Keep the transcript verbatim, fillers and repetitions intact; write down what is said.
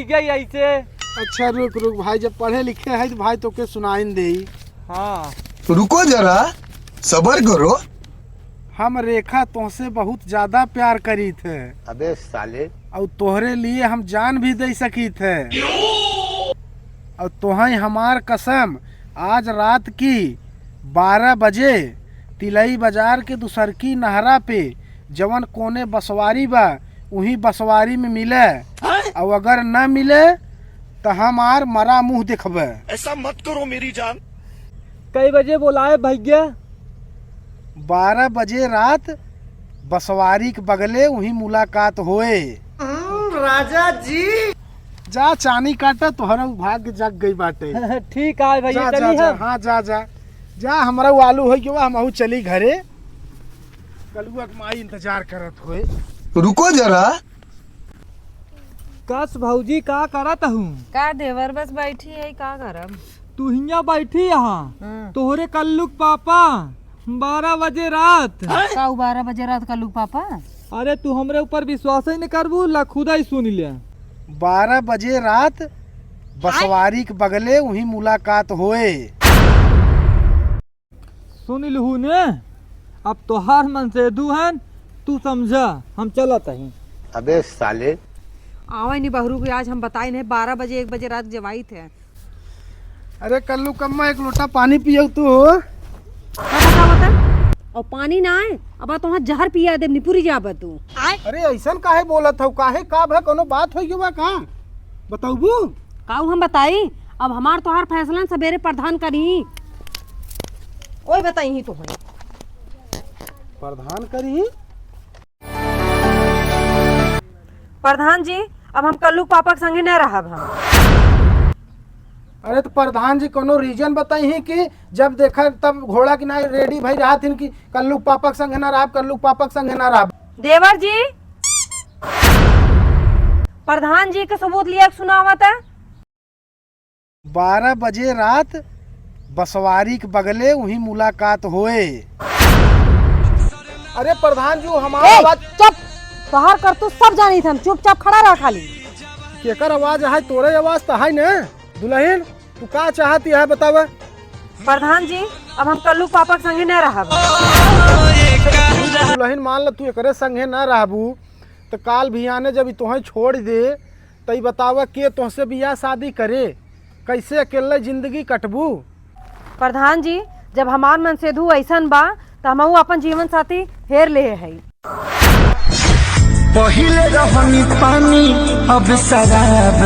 गई ऐसे। अच्छा रुक रुक भाई, जब पढ़े लिखे है तो भाई तोके सुनाइन देई। हाँ। रुको जरा, सबर करो। हम रेखा तोहसे बहुत ज्यादा प्यार करीत है। अबे साले। और तोहरे लिए हम जान भी दे सकीत है। और तोहई हमार कसम, आज रात की बारह बजे तिलई बाजार के दूसरकी नहरा पे जवन कोने बसवारी बा, उही बसवारी में मिले। और अगर न मिले, त हमार मरा मुँह देखबे। ऐसा मत करो मेरी जान। कई बजे बोलाए भैया? बारह बजे रात बसवारी के बगले उही मुलाकात होए। हम्म, राजा जी। जा चानी काटा, तोहरा भाग्य जग गई बाटे। ठीक है भैया, जा, जा, चली जा, हम। हाँ, जा, जा। जा, हमरा उ आलू होइ गवा, हम अहू चली घरे। कलुआ के माई इंतजार करत होए। रुको जरा। कस भौजी, का करत हूँ? का देवर, बस बैठी है, का करब? तू हियाँ बैठी यहाँ। हम्म। तोहरे कल्लू के पापा बारह बजे रात। का उ बारह बजे रात कल्लू के पापा? अरे, तू हमरे ऊपर विश्वास ही न करबू, ला खुदा ही सुन ले। बारह बजे रात बसवारी के बगले उही मुलाकात होए। सुन लहू ने, अब तोहार मनसेधू हन, तू समझा, हम चलत हई। अबे साले। आवे नी बहरू के आज हम बताई नहीं, बारह बजे, एक बजे रात जवाई थे। अरे कल्लू कम्मा, एक लोटा पानी पियो तू हो। का बतावत है? और पानी ना आए, अब तोहार जहर पिया देब, निपुरी जाबा तू। अरे ऐसन काहे बोलत हौ? काहे, का भा, कोनो बात होइ गवा का? बतौबू? काऊ हम बताई? अब हमार तोहार फैसला सबेरे प्रधान करी। ओए बताई ही तो है। प्रधान करी? प्रधान जी, अब हम कल्लू के पापा के संगे न रहब हम। अरे तो प्रधान जी कोनो reason बताई ही कि जब देखा तब घोड़ा की ना ready भई रहत हिन कि कल्लू के पापा के संगे ना रहब, कल्लू के पापा के संगे ना रहब। देवर जी, प्रधान जी के सबूत लिया के सुनावत है। बारह बजे रात बसवारी के बगले उही मुलाकात होए। अरे प्रधान जी, हमार ए, आवाज चुप! तोहार करतूत सब जानी थे हम, चुपचाप खड़ा रह खाली। केकर आवाज है? तोरे आवाज तो है न। दुलहिन, तू का चाहत है बतावा? प्रधान जी, अब हम कल्लू के पापा के संगे न रहब। दुलहिन, मान ल तू एकरे संगे न रहबू, त काल भियाने जब ई तोहे छोड़ दे, त ई बतावा के तोहसे बियाह शादी करे? कैसे अकेले जिंदगी कटबू? प्रधान जी, जब हमार मनसेधू ऐसन बा, त हमहू अपन जीवन साथी हेर लेहे हई। पहिले रहनी पानी, अब शराब